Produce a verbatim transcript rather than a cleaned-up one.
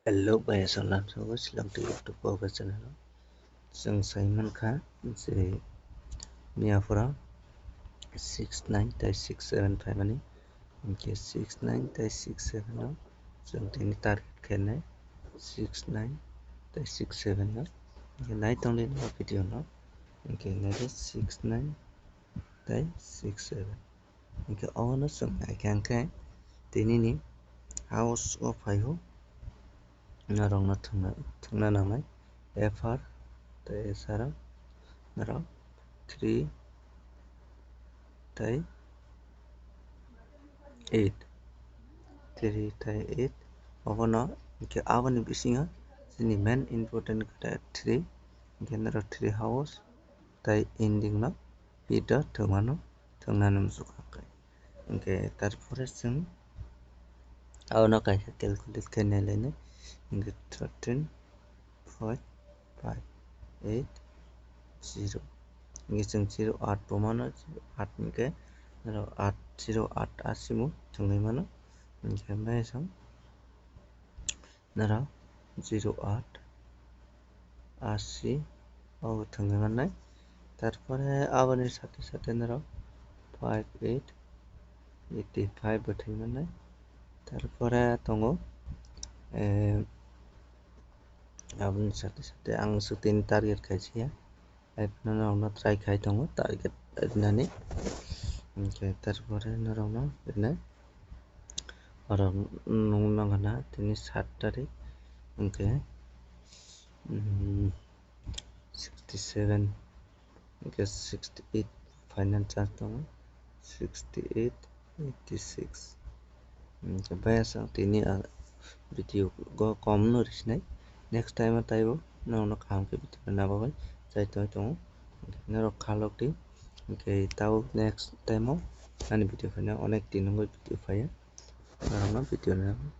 Hello guys, salam sogo silong tu YouTube o channel o. Chwng sai mankha je miya phura six nine tei six seven phaimani. Hinkhe six nine tei six seven no chwng tini target khainai six nine tei six seven no. Hinkhe nai tongdi no video no. Hinkhe nai six nine tei six seven. Hinkhe obono chwng naikha hinkhe tinini house o phaio norokno thwngna, thwngna nangnai F R tei S R o norok three tei eight, three tei eight. Obono hinkhe aboni bisingo chini main important khe three, hinkhe norok three house tei ending no pit o thwngmano thwngnani muchukha khe. Hinkhe tarpore chwng abono kaisa calculate khe nailainai. Hinkhe thirteen, five, five, eight, zero. Hinkhe chwng zero eight bo mano, eight hinkhe norok eight, zero eight asimo thwngwi mano. Hinkhe maya chwng norok zero eight, eight o thwngwi mannai. Tarpore aboni sate sate norok five eight, eighty five bo thwngwi mannai. Tarpore tongo, eh, aboni sate sate ang swtini target khaisiya. Haino norokno try khai tongo target rinani. Hinkhe tarpore norokno rinai. Oro nukna gana tini sat tarik. Hinkhe, mm, sixty seven, hinkhe sixty eight final chance tongo. Sixty eight, eighty six. Hinkhe baya chwng tini a video go kom no risinai. Next time o taibo norokno kaham khe video nabagwi chai tongwi tongo. Norok khalok di. Hinkhe tabuk next time o ani video phaina onek din wngwi video phaiya. Norokno video nabagwi.